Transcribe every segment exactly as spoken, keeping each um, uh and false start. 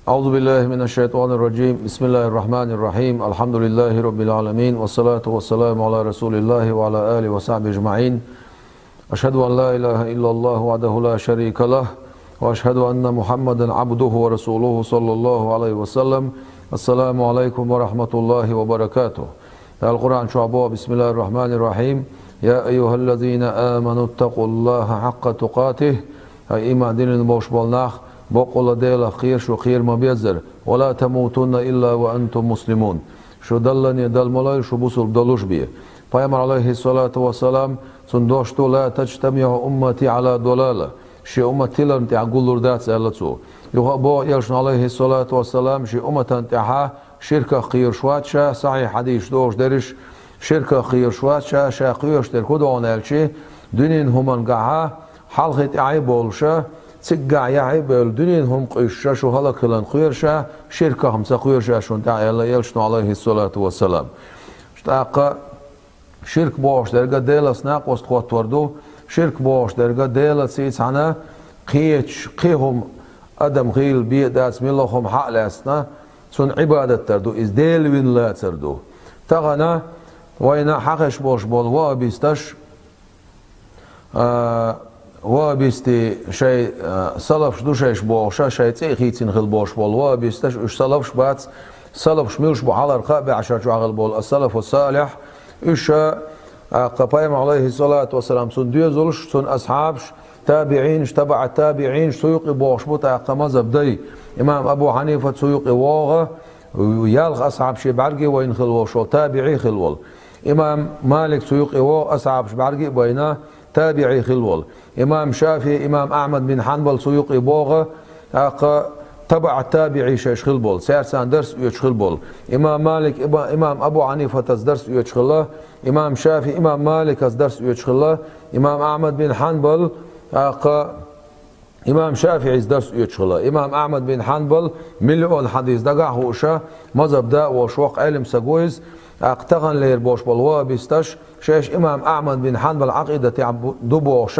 أعوذ بالله من الشيطان الرجيم. بسم الله الرحمن الرحيم. الحمد لله رب العالمين. والصلاة والسلام على رسول الله وعلى آله وصحبه أجمعين. أشهد أن لا إله إلا الله وحده لا شريك له، وأشهد أن محمدا عبده ورسوله صلى الله عليه وسلم. السلام عليكم ورحمة الله وبركاته. Дала Къуръан чохь боху: بسم الله الرحمن الرحيم. يا أيها الذين آمنوا اتقوا الله حق تقاته. Хьай иман диллина болуш болу нах, баккъалла Делах кхера шу, кхера ма беззара. ولا تموتن إلا وأنتم مسلمون. Шу даллалц а ма лойла шу бусулба долуш бен. Пайхамар, алейхиссалату вассалам, цуьнан дош ду: لا تجتمع أمتي على ضلالة. Шен уммат тиларна тӀехь гуллур дац, аьлла цо. Юха а боху элчано, алейхиссалату вассалам, шен умматана тӀехь ширках кхоьруш вац ша, сахьихь хьадисаш догӀуш дерриш, ширках кхоьруш вац ша, ша кхоьруш дерг хӀун ду аьлча, дуьненан хӀуманна гахь хьалхе тӀаьхье а бовлуш, циггахь яхье а бевлла, дуьненан хӀума къуьйсуш шу хӀаллакьхиларна кхоьру ша, ширках-м ца кхоьру ша шуна тӀехь, аьлла элчано, алейхиссалату вассалам. ТӀаккха ширк бохуш дерг Делаца накъост хӀоттор ду, ширк бохуш дерг Делаца цхьаьна кхечу кхин хӀума, адам хийла бен а дац, мила хӀума схьа а лаьцна, цунна Ӏибадат дар ду, иза Дела вина лацар ду. Тахана вайна хьахезаш болуш болу ваххабисташ, а, ваххабисте шайн, а, салафаш ду шайш бохуш, шайн цӀе а хийцина хила болуш болу ваххабисташ, уьш салафаш бац, салафаш муьлш бу хьалхара кхаа бӀешарчохь хила болу ас-салафу салихь, уьш, а, тӀаккха Пайхамар, алейхиссалату вассалам, цуьнан доьзалш, цуьнан асхьабаш, табиӀинаш, табаӀат-табиӀинаш, цу юкъе бохуш бу тӀаккха мазхӀаб дай. Имам Абу Хьанифа цу юкъе вогӀу, ялх асхьаб шен бӀаьрге вайна хила волуш волу, табиӀи хила волу. Имам Малик цу юкъе вогӀу, асхьабаш бӀаьрге а байна, табиӀи хила волу. Имам ШафиӀи, имам Ахьмад бин Хьанбал цу юкъе богӀу, тӀаккха табаӀат-табиӀи шайш хила болу, цаьрца дарс оьцуш хила болу. Имам Малик, иба-, имам Абу Хьанифатаца дарс оьцуш хилла, имам ШафиӀи, имам Маликаца дарс оьцуш хилла, имам Ахьмад бин Хьанбал, тӀаккха имам ШафиӀица дарс оьцуш хилла. Имам Ахьмад бин Хьанбал миллион хьадис дагахь а хууш, мазхӀаб да а волуш воккха Ӏелам стаг ву иза, тӀаккха таханлера бохуш болу ваххабисташ, шаьш имам Ахьмад бин Хьанбал Ӏакъидатехь бу-, ду бохуш,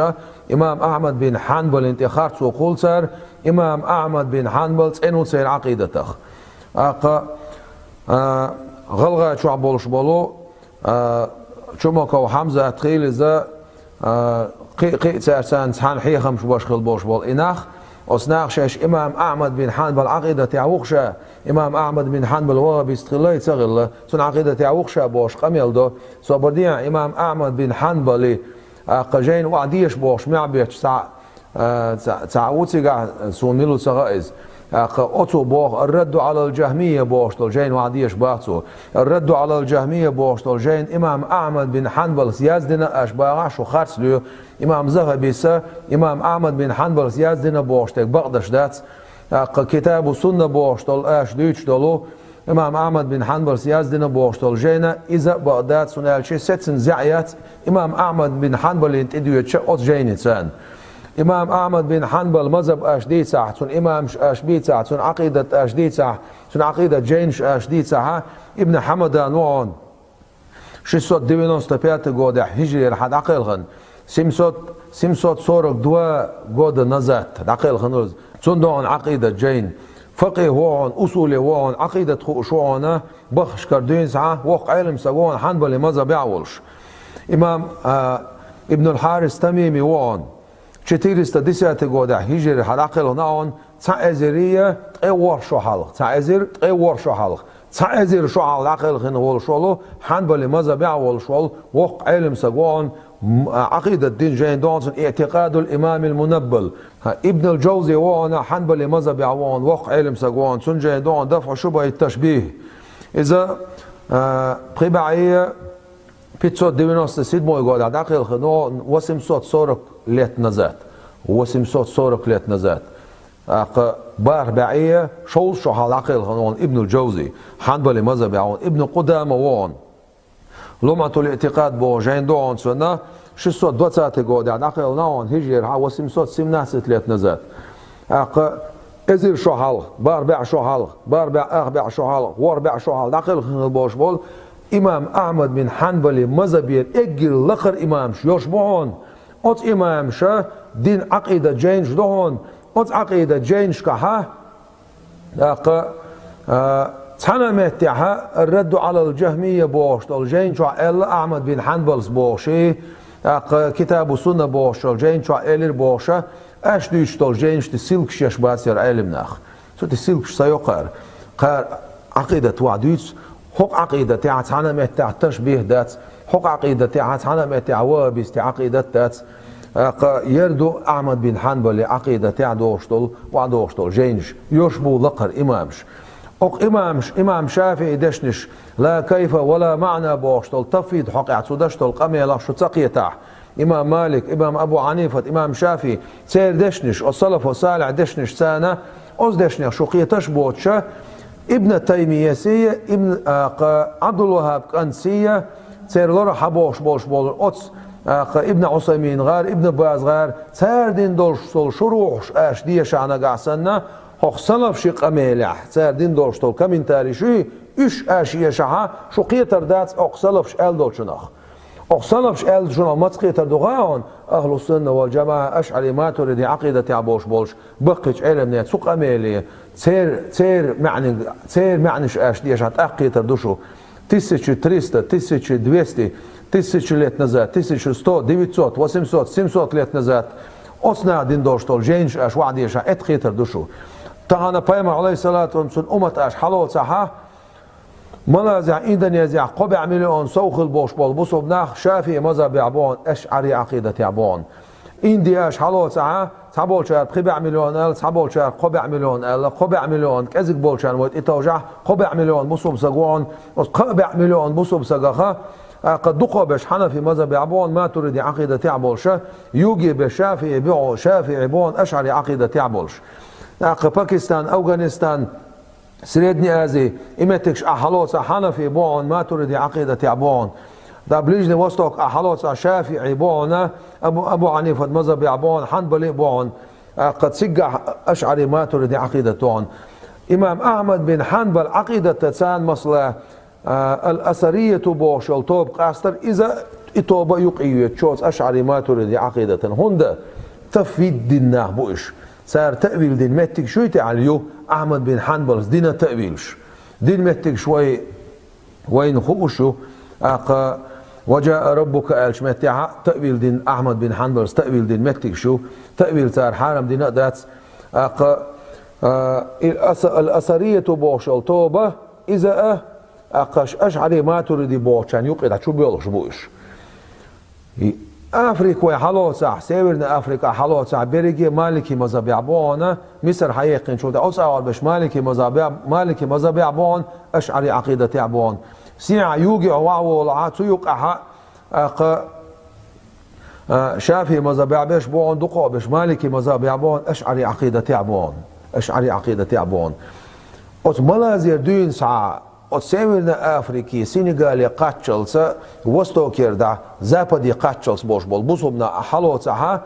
имам Ахьмад бин Хьанбална тӀе харцо кхуллу цара, имам Ахьмад бин Хьанбал цӀена ву церан Ӏакъидатах. ТӀаккха, а, ГӀалгӀайчохь болуш болу, а, Чумаков Хьамзат хилла иза, а, кхин а, кхин а цаьрца цхьаьна хьехамаш беш хила болуш болу и нах, оцу наха шаьш имам Ахьмад бин Хьанбал Ӏакъидатехь ву-кх ша, имам Ахьмад бин Хьанбал ваххабист хилла а ца хилла, цуьнан Ӏакъидатехь ву-кх ша бохуш къамел до. Собар де, имам Ахьмад бин Хьанбали, тӀаккха жайна охьадеша бохуш мохь бетташ цхьа, а, цхьа, цхьа ву цигахь, суна мила ву ца хаьа иза. ТӀаккха оцо боху, ар-Радду Ӏалал Джахмия бохуш долу жайна охьадеша боху цо. Ар-Радду Ӏалал Джахмия бохуш долу жайна имам Ахьмад бин Хьанбалс яздина, аша бахахь, шу харц лоь. Имам ЗахӀабис а, имам Ахьмад бин Хьанбалс яздина бохуш дерг бакъдеш дац. ТӀаккха Китабу Сунна бохуш долу, аша дуьйцуш долу, имам Ахьмад бин Хьанбалс яздина бохуш долу жайна, иза а бакъ дац, хӀунда аьлча сецна зӀе яц имам Ахьмад бин Хьанбална тӀедоьдуш оцу жайни царна. Имам Ахьмад бин Хьанбал мазхӀаб аша дийцахь, цуьнан имамаш аша бийцахь, цуьнан Ӏакъидат аша дийцахь, цуьнан Ӏакъидат жайнаш аша дийцахь, Ибн Хьамадан ву хьуна. Шестьсот девяносто пятый годехь хьижрера хьан дӀакхелхина, семьсот, семьсот сорок два года назад дӀакхелхина иза. Цуьнан догӀу Ӏакъидат жайна. Факъихь ву хьуна, усули ву хьуна, Ӏакъидат хууш ву хьуна, баххашкара дуьйна схьа, воккха Ӏелам стаг ву хьуна, Хьанбали мазхӀабехь а волуш. Имам, а, Ибнул Хьарис Тамими ву хьуна. Четыреста десятый годехь хьижрера хьан дӀакхелхина хьуна, цхьа эзарий ткъе ворхӀ шо хьалха, цхьа эзар ткъе ворхӀ шо хьалха, цхьа эзар шо хьалха дӀакхелхина волуш волу, Хьанбали мазхӀабехь а волуш волу, воккха Ӏелам стаг ву хьуна, м-, а, Ӏакъидат дина жайна догӀу цуьнан Иътикъадул Имамил Мунаббал. Ха, Ибнул Джавзи ву хьуна, Хьанбали мазхӀабехь ву хьуна, воккха Ӏелам стаг ву хьуна, цуьнан жайна догӀу Дафъу шубахӀит ташбихӀ. Иза, а, пхи бӀе пятьсот девяносто седьмой годехь дӀакхелхина, восемьсот сорок лет назад. Восемьсот сорок лет назад. ТӀаккха бархӀ бӀе шовзткъа шо хьалха дӀакхелхина ву хьуна Ибнул Джавзи, Хьанбали мазхӀабехь ву хьуна, Ибну Къудама ву хьуна. Лумъатул Иътикъад боху жайна догӀу цуьнан, шестьсот двадцатый годехь дӀакхелхина ву хьуна, хьижрера хьан восемьсот семнадцать лет назад. ТӀаккха эзар шо хьалха, бархӀ бӀе шо хьалха, бархӀ бӀе ах бӀе шо хьалха, ворхӀ бӀе шо хьалха дӀакхелхина болуш болу имам Ахьмад бин Хьанбали мазхӀабера эггара лакхара имамаш йолуш бу хьуна. Оцу имамаша дина Ӏакъидат жайнаш ду хьуна. Оцу Ӏакъидат жайнашкахь ТӀаккха, а, цхьана меттехьа «Ар-Радду Ӏалал Джахмийя» бохуш долу жайна чохь аьлла Ахьмад бин Хьанбалс бохуш, тӀаккха «Китабу Сунна» бохуш долу жайна чохь элира бохуша, аьш дуьйцуш долу жайнаш тӀе силкаш еш бацара Ӏелам нах. Цу тӀе силкаш ца йокхара, кхара Ӏакъидат ваха дуьйцу, хӀокху Ӏакъидатехь цхьана меттехь ташбих дац, хӀокху Ӏакъидатехь цхьана меттехь ваххабистийн Ӏакъидат дац, тӀаккха яр ду Ахьмад бин Хьанбали Ӏакъидатехь дохуш долу, ваха дохуш долу жайнаш, йош бу лакхара имамаш. Окху имамаш, имам ШафиӀи дешнаш, «ла кайфа ва ла маъна» бохуш долу тафвид хьокъехь цу деш долу къамелах шу ца кхетахь, имам Малик, имам Абу Хьанифат, имам ШафиӀи, церан дешнаш, оцу салафу салихь дешнаш царна, оцу дешнех шу кхеташ а боцуша, Ибн Таймиясия, Ибн, а, кха, Ӏабдул-ВаххӀаб кӀантсия, церан лорах хьан бохуш болуш болу оцу, а, кха, Ибн Ӏусаймин гӀар, Ибн Баз гӀар, цара дина долуш долу шурухьаш аша дешахь нагахь санна, хӀокху салафши къамелехь цара дина долуш долу комментарий шу, уьш аша ешахьа, шу кхетар дац окху салафш аьлла долчунах. Окху салафш аьлла шуна маца кхетар ду гӀа хьуна, Ахьлу-Сунна вал-ДжамаӀа, АшӀари-Матуриди Ӏакъидатехь болуш болуш баккхийчу Ӏеламнех цу къамеле, цер-, церан маьӀниг-, церан маьӀнаш аша дешахь тӀаккха кхетар ду шу. Тысяча триста, тысяча двести, тысяча лет назад, тысяча сто, девятьсот, восемьсот, семьсот лет назад оцу наха дина долуш долу жайнаш аша ваха дешахь, эт кхетар ду шу. Тахана Пайхамар, Ӏалайхиссалату вассалам, цуьнан уммат аша хьалоцахьа, Малайзехь, Индонезехь кхо бӀе миллион сов хилла болуш болу бусулба нах ШафиӀи мазхабехь бу хьуна, АшӀари Ӏакъидатехь бу хьуна. Индия аша хьалоцахьа, цхьаболчара пхи бӀе миллион аьлла, цхьаболчара кхо бӀе миллион аьлла, кхо бӀе миллион кӀезиг болчарна вай тӀетовжахь, кхо бӀе миллион бусулба саг ву хьуна, оцу кхо бӀе миллион бусулба сагаха, тӀаккха дукхо берш Хьанафи мазхабехь бу хьуна, Матуриди Ӏакъидатехь болуша, юге берш ШафиӀи бу хьуна, ШафиӀи бу хьуна, АшӀари Ӏакъидатехь болуш. ТӀаккха Пакистан, Афганистан, Средняя Азия, и меттигаш ахь хьалоцахь, Хьанафи бу хьуна, Матуриди Ӏакъидатехь бу хьуна. Да, Ближний Восток ахь хьалоцахь, ШафиӀи бу хьуна, Абу, Абу Хьанифат мазхабехь бу хьуна, Хьанбали бу хьуна, тӀаккха цигахь АшӀари, Матуриди Ӏакъидат ду хьуна. Имам Ахьмад бин Хьанбал Ӏакъидатта царна масала, а, ал-Асарияту бохуш йолу тоба къастар, иза и тоба юкъайоьцу чоц АшӀари, Матуриди Ӏакъидатан. ХӀунда? Тафвид дина нах бу уьш. Цара таъвил дина меттиг шуй тӀехь ю Ахьмад бин Хьанбалс дина таъвилаш. Дина меттигаш вай, вайна хууш ю, тӀаккха «Ва джаа раббука» аьллачу меттехьа таъвил дина, Ахьмад бин Хьанбалс таъвил дина меттигаш ю, таъвил цара хьарам дина а дац, тӀаккха, а, и аса-, ал-Асарияту бохуш йолу тоба, иза а, тӀаккха аш-, АшӀари, Матуриди бохучарна юкъе дӀа чу боьлхуш бу уьш. И Африка вай хьалоцахь, Северная Африка хьалоцахь, берриге Малики мазхабехь бу хьуна, Мисар хьаеккхинчул тӀаьхьа оцу агӀор берш Малики мазхабехь, Малики мазхабехь бу хьуна, АшӀари Ӏакъидатехь бу хьуна. Сиа юге хьо ваха волахьа, цу юкъахьа, тӀаккха, а, ШафиӀи мазхабехь берш бу хьуна, дукхо берш Малики мазхабехь бу хьуна, АшӀари Ӏакъидатехь бу хьуна, АшӀари Ӏакъидатехь бу хьуна. Оцу Малайзера дуьйна схьа, оцу Северная Африки, Сенегале кхаччалца, Востокера дӀа, Западе кхаччалц болуш болу бусулба нах ахь хьалоцахьа,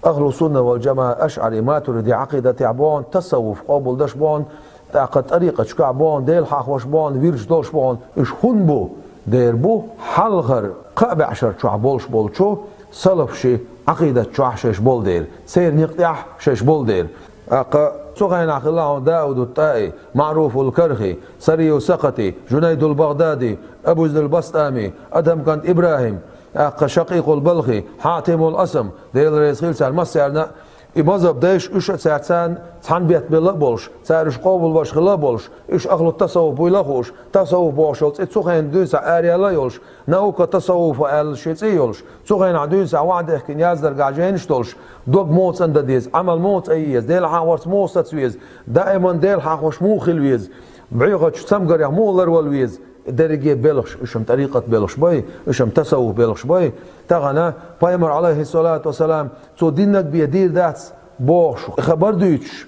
Ахьлу-Сунна вал-ДжамаӀа, АшӀари, Матуриди Ӏакъидатехь бу хьуна, тасаввуф къобалдеш бу хьуна, тӀаккха тӀарикъаташкахь бу хьуна, Дела хьахош бу хьуна, вирдаш долуш бу хьуна. Уьш хӀунда бу? Дера бу, хьалхара кхаа бӀешар чохь болуш болчу салафши Ӏакъидат чохь шайш болу дера, церан некъа тӀехь шайш болу дера. ТӀаккха цу хенахь хилла хьуна Дауду ТӀаи, МаӀруфул Кархи, Сарию Сакъати, Жунайдул БагӀдади, Абу Язидул БастӀами, Адхьам кӀант ИбрахӀим, тӀаккха Шакъикъул Балхи, Хьатимул Асам, Дела реза хила царна массарна, и мазхаб дайша уьш а цаьрца цхьаьна бетта белла а болуш, цара уьш къобалвеш хилла а болуш, уьш ахьлу тасаввуф буйла а хууш, тасаввуф бохуш йолу цӀе цу хенахь дуьйна схьа араяьлла а йолуш, «Наука тасаввуфа» аьлла шен цӀе а йолуш, цу хенахь дуьйна схьа вахьдаьхкина яздаргахь жайнаш долуш, дог муха цӀандан деза, Ӏамал муха цӀанъян еза, Дела хьахорца муха саца веза, даиман Дела хьахош муха хила веза, бӀоьхачу цамгарех муха ларвала веза, дерриге белхаш, уьш-м тӀарикъат белхаш бай, уьш-м тасаввуф белхаш бай. Тахана Пайхамар, Ӏалайхиссалату вассалам, цо диннарг бен дийр дац бохуш хабар дуьйцуш,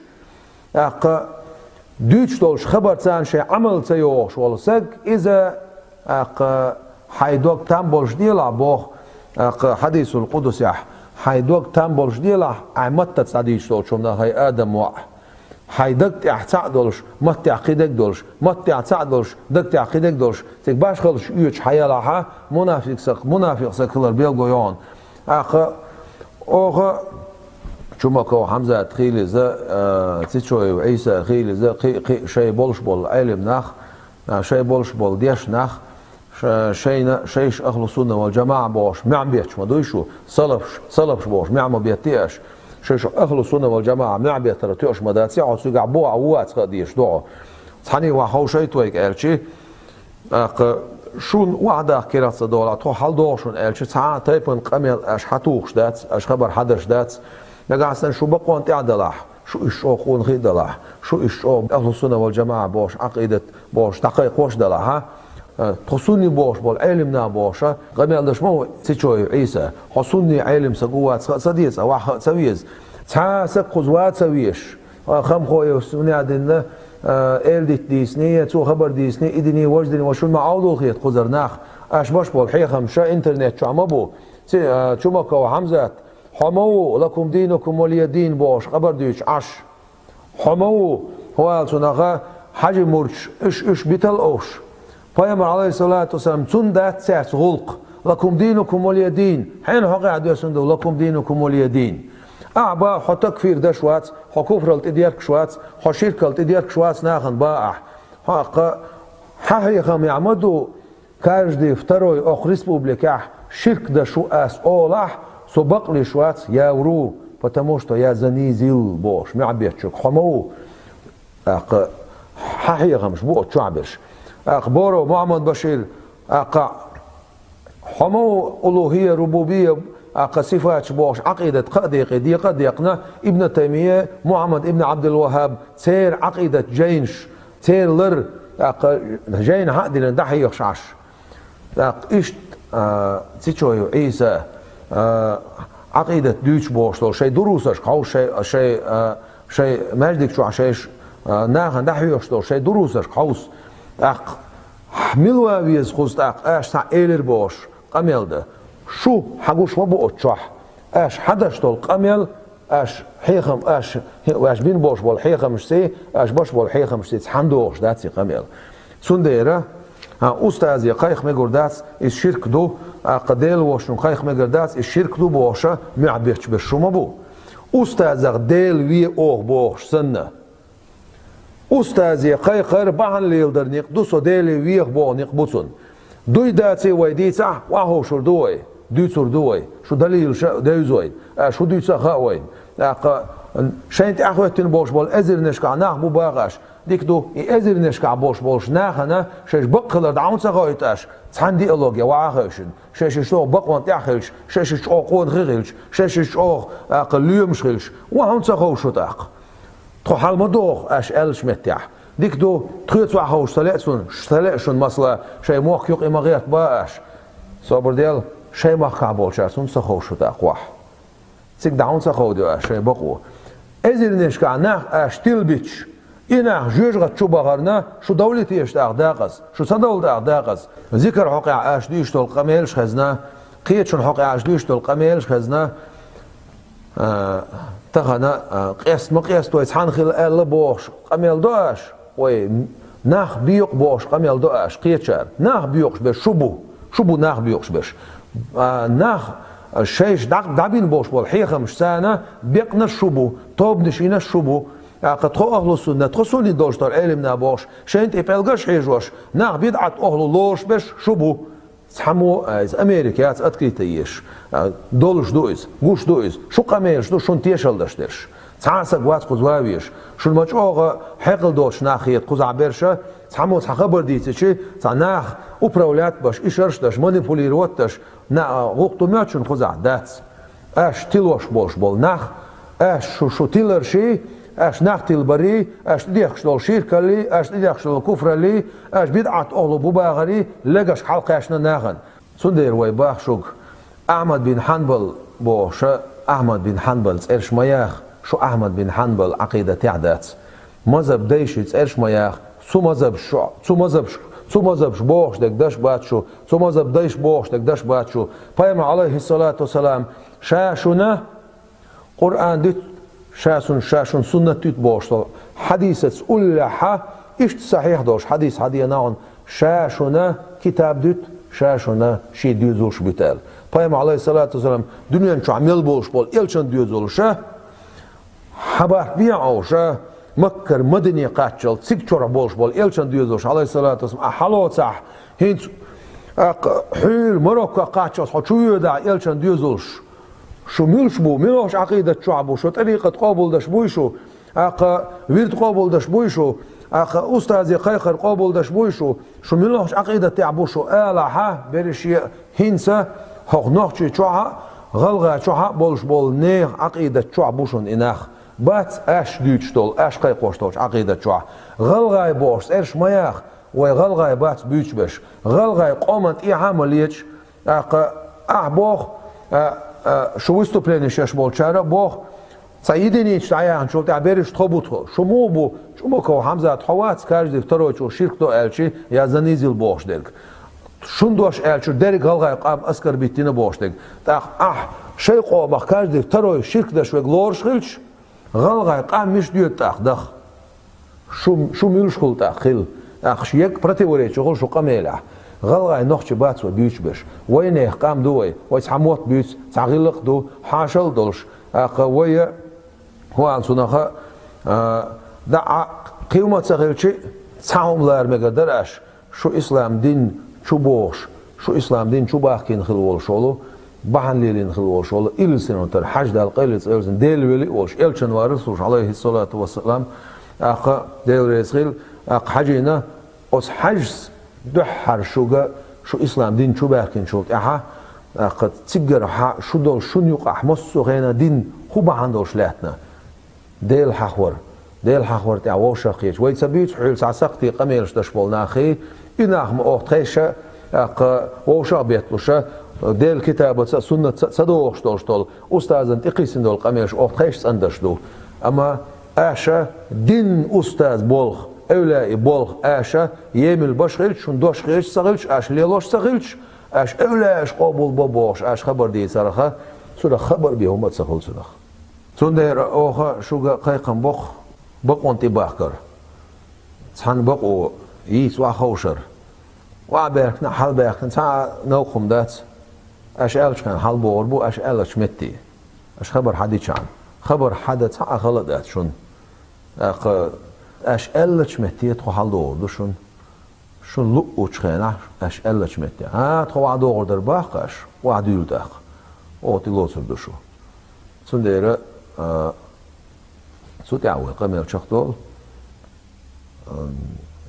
тӀаккха дуьйцуш долуш хабар царна шайн Ӏамал ца йохуш волу саг, иза, тӀаккха, хьайн дог там болуш делахь боху, тӀаккха, хьадисул къудусехь, хьайн дог там болуш делахь, хьайн маттаца дӀадийцуш долчу хӀуманах, хӀай Адам воӀ. Хьайн даг тӀехь цхьаъ долуш, матта тӀехь кхидерг долуш, матта тӀехь цхьаъ долуш, даг тӀехь кхидерг долуш, цига башхаллаш оьцуш хьан ялахьа, мунафикъ саг, мунафикъ саг хилар белго ю хьуна. ТӀаккха оха Чумаков Хьамзат хилиза, а, Цечоев Ӏийса хилиза, кхи-, кхи-, шай болуш болу Ӏелим нах, а, шай болуш болу деш нах, ша-, шайна, шайш ахлу сунна вал жамаӀа бохуш, мегӀ бетташ ма дуй шу, салафш, салафш бохуш, мегӀ ма беттий аш. Шайш ахлу сунна вал жамаӀа мегӀ беттара тоьуш ма дац, хьо цигахь боху а ву вац ха дезаш догӀу. Цхьаьний ван ховшайта вайга аьлчи, тӀаккха шун ваӀдах кирах ца долахь, тхо хьал догӀу шуна аьлча, цхьа а тайпана къамел аш хьатухуш дац, аш хабар хьадаш дац. Нагахь санна шу бакъонна тӀехь далахь, шу уьш чӀогӀа къонахий а далахь, шу уьш чӀогӀа ахлу сунна вал жамаӀа бохуш, Ӏакъидат бохуш, дӀакхайкхош а далахь, а? Тхо сунний бохуш болу Ӏелим нах бохуша, къамел даш ма ву Цечоев Ӏийса. Хьо сунний Ӏелим саг ву вац ха а ца деза, ваха а ца веза. Цхьа а саг кхуза ван а ца везаш. Хамхоев Сунядинна, а, элдитта дийсний, я цо хабар дийсний, и диний, важа диний, ва шуна ма Ӏовдал хета кхузара нах. Аш баш болу хьехамша интернет чохь ма бу. Ци-, а, Чумаков Хьамзат, хьо ма ву, лакум дийнукум валия дийн бохуш, хабар дуьйцуш Ӏаш. Хьо ма ву, хӀу ала цунаха, хьажи мурдаш, уьш, уьш битал овш. Пайхамар, Ӏалайхиссалату вассалам, цунна дац цаьрца гӀуллакх. Лакум дийнукум валия дийн. Хьенан хьокъехь доьссина ду, лакум дийнукум валия дийн. Ахьа бан хьо такфир даш вац, хьо куфрал тӀедеркаш вац, хьо ширкал тӀедеркаш вац нахана бан ахь. Хьо аккха, хьан хьехамехь ма ду, каждый второй окху республикехь ширк даш ву ас олахь, со бакълуьйш вац, я вру, потому что я занизил бохуш, мегӀ беттачуьнга хьо ма ву. ТӀаккха хьан хьехамаш бу оцу чохь берш. ТӀаккха Боров Мухьаммад-Башир, тӀаккха хьо ма ву улухӀия, рубубия, тӀаккха сифаташ бохуш Ӏакъидат кхаа декъе декъа а декъна, Ибн Таймия, Мухьаммад ибн Ӏабдул-ВахӀаб, церан Ӏакъидат жайнаш, церан лар, тӀаккха жайна хьа а диллина дӀахьехаш Ӏаш. ТӀаккха иштта, а, Цечоев Ӏийса, а, Ӏакъидат дуьйцуш бохуш долу шайн дурусашка хьовса, шайн, шайн, а, шайн маьждиг чохь шайш, а, нахана дӀахьоьхуш долу шайн дурусашка хьовса. ТӀаккха мила ван веза кхуза тӀаккха, аша цхьаъ элира бохуш, къамел дан. Шу хьан гуш ма бу оцу чохь. Аша хьан даш долу къамел, аша хьехам, аша, аша бина болуш болу хьехамашций, аша баш болу хьехамашций цхьаьна догӀуш дац и къамел. Цундела, а, устазе кхайкха мегар дац, иза ширк ду, а, кху Делан вошна кхайкха мегар дац, иза ширк ду бохуша, мегӀ бетташ берш шу ма бу. Устазах Дела ве оха бохуш санна. Устазе кхайкхар бахьана леладар некъ ду, со Деле веха боху некъ бу цунна. Дуй даций вай дийцахь, охьаховшур ду вай, дуьйцур ду вай, шу далилаша а девза вай, а, шу дуьйца а хаьа вай. ТӀаккха шайна тӀаьхьахӀоьттина болуш болу эзарнашкахь нах бу бахаш, дика ду, и эзарнашкахь болуш болуш нахана шайш бакъ хилар дӀа хӀунда ца хоуьйту аша, цхьана диалоге ваха а хевшина, шайш чӀогӀа бакъонна тӀаьхьа хилча, шайш чӀогӀа къонахий хилча, шайш чӀогӀа, а, кху лоьмаш хилча, ва хӀунда ца ховшу тӀаккха? Тхо хьал ма доху аша аьллачу меттехь. Дика ду, тхоьца охьаховшу ца лаьа цунна, ца лаьа шуна масала, шайн мохк юкъе ма гӀерта бан аша. Собар дел, шайн махкахь болчара цунна ца ховшу тӀаккха вахь. Цига дӀа хӀунда ца ховдо аша шайн бакъо? Эзарнашкахь нах аша тилбиташ, и нах жоьжахати чу бахарна, шу довлий теша тӀаккха дакъаза, шу ца довла тӀаккха дакъаза. Зикар хьокъехь аша дуьйцуш долу къамелаш хезна, кхечун хьокъехь аша дуьйцуш долу къамелаш хезна, а, тахана, а, къест ма къеста вай цхьаьна хила аьлла бохуш къамел до аша, вай нах боькъу бохуш къамел до аша кхечара. Нах боькъуш берш шу бу, шу бу нах боькъуш берш. А, нах шайша дӀа-, дӀабина болуш болу хьехамаш царна бекънаш шу бу, тобанаш йинаш шу бу. ТӀаккха тхо ахлу сунна, тхо сунний долуш долу Ӏелимна бохуш, шайна тӀе пӀелгаш хьежош, нах бидӀат охлу лоруш берш шу бу. Цхьаммо а иза Америка яц открыто еш. А, долуш ду иза, гуш ду иза. Шу къамелаш ду, шуна тешалла даш дерш. Цхьа а саг вац кхуза ван везаш. Шуна ма чӀогӀа хьекъал доцуш нах хета кхузахь берша, цхьаммо цхьа хабар дийцичи, цхьа нах управлять баш, ишарш даш, манипулировать даш, на-, гӀуллакх ду моьтту шуна кхузахь? Дац. Аша тилош болуш болу нах, аша шу, шу тиларший, аша нах тилбарий, аша тӀедехкаш долу ширкаллий, аша тӀедехкаш долу куфраллий, аша бидӀат охлу бу бахарий, легаш хьалакхаьчна нахана. Цундела вай баха шуьга, Ахьмад бин Хьанбал бохуша, Ахьмад бин Хьанбал цӀераш ма яха, шу Ахьмад бин Хьанбал Ӏакъидатехь дац. Мазаб дайши цӀераш ма яха, цу мазаб шу, цу мазаб шу, цу мазаб шу бохуш дерг даш бац шу, цу мазаб дайш бохуш дерг даш бац шу. Пайхамар, Ӏалайхиссалату вассалам, ша шуна Къуръан дуьту, ша шун-, ша шуна суннат дуьту бохуш долу хьадисаца уллехьа, иштта сахьихь долуш хьадис хьадена хьуна, ша шуна китаб дуьту, ша шуна шен доьзалш буьту аьлла. Пайхамар, Ӏалайхиссалату вассалам, дуьнен чохь мел болуш болу элчан доьзалша, Хьабарт бехьа Ӏовша, Маккара Мадине кхаччалц цига чорахь болуш болу элчан доьзалш, Ӏалайхиссалату вассалам, ахь хьалоцахь, хӀинца, тӀаккха, хьуьйла Марокко кхаччалц хьо чу воьдахь элчан доьзалш. Шу муьлш бу, муьлхачу Ӏакъидат чохь бу, шу тӀарикъат къобалдаш буй шу, тӀаккха, вирд къобалдаш буй шу, тӀаккха, устазе кхайкхар къобалдаш буй шу, шу муьлхачу Ӏакъидат тӀехь бу шу, алахьа, берриш а, хӀинца хӀокху Нохчийчохь а, ГӀалгӀайчохь а болуш болу нехан Ӏакъидат чохь бу шуна и нах. Бац аш дуьйцуш долу, аш кхайкхош долчу Ӏакъидат чохь. ГӀалгӀай бохуш цӀераш ма яха, вай гӀалгӀай бац буьйцуш берш. ГӀалгӀай къоман тӀехьа а ма леча, тӀаккха ахь боху, а, а, шу выступлени шеш болчара а боху, цхьа единица дӀаяхначул тӀаьхьа берриш тхо бу тхо. Шу муха бу, Чумаков Хьамзат, хьо вац, каждый второй чу ширк до аьлчи, я занизил бохуш дерг. Шун дош аьлча, дерриг гӀалгӀай къам оскорбить дина бохуш дерг. ТӀаккха ахь шайн къомах каждый второй ширк даш верг лоруш хилча, гӀалгӀай къам миш доьду тӀаккха даха? Шу, шу муьлш хуьлу тӀаккха хила? ТӀаккха шу егга противоречи хуьлу шу къамелехь. ГӀалгӀай нохчий бац вай буьйцуш берш. Вайнехан къам ду вай. Вай цхьа мотт буьйцу, цхьа гӀиллакх а ду, хьашал а долуш. ТӀаккха вай а, хӀун аьлла цунах а, а, дӀа а кхин хӀума а ца хилчи, цхьа хӀума лара мегар дара аш. Шу ислам дин чу бохуш, шу ислам дин чу бахкийна хила волуш волу, бахьана лелийна хила волуш волу, илсина тара хьажа Далла къайлаца элзина, Дела вели а волуш, элчан варас вуш, Ӏалайхиссалату вассалам, тӀаккха Дела реза хила, тӀаккха хьажийна, оцу хьажас дуьххьара шуьга, шу ислам дин чу баьхкинчул тӀаьхьа, тӀаккха цигара хьа шу долу шун юкъахь массо а хенахь дин хӀун бахьана долуш лаьттина? Дела хьахвар. Дела хьахвар тӀехь вовшах кхеча. Вай ца буьйцу хьуьлла цхьа сакхте къамелаш даш болу нахе, и нах ма оха тхайша, тӀаккха вовшах бетталуша, Делан китабаца а, суннатца а ца догӀуш долуш долу, устазан тӀекхийсина долу къамелаш оха тхайша цӀандаш ду. Амма аша дин устаз болх, эвлаи болх аша емил баш хилча, шун дош хилча ца хилча, аша лелош ца хилча, аша эвлааш къобал бо бохуш, аша хабар дийцарха, цунах хабар бе хӀума а ца хуьлу цунах. Цундела оха шуьга кхайкхам боккху бакъонан тӀе бахкар. Цхьана бакъо йийца охьаховшар. Охьабаьхкина, хьалабаьхкина, цхьа а новкъа хӀума дац. Аша аьллачу хенахь хьалабогӀур бу, аша аьллачу метте. Аша хабар хьадичахьана. Хабар хьадан цхьа а хала а дац шуна. ТӀаккха аша аьллачу метте тхо хьаладогӀур ду шуна. Шуна луъучу хенахь аша аьллачу метте. ХӀан, тхо охьадогӀур дара боху аша, охьадуьйла тӀаккха. Оха тӀелоцур ду шу. Цундела, а, цу тӀехь вай къамел чекхдолу. Ам,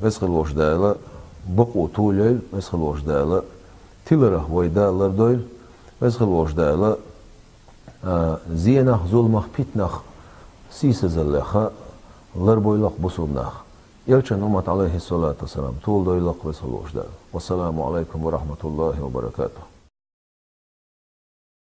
Веза хила волчу Дала бакъо толайойла, Веза хила волчу Дала тиларх вай Дала лардойла, Веза хила волчу Дала, а, зенах, зуламах, питанах, сийсазаллех ларбойла-кх бусулба нах. Элчан уммат, Ӏалайхиссалату вассалам, толадойла-кх Веза хила волчу Дала. Вассаламу Ӏалайкум ва рахьматуллахӀи ва баракатухӀ.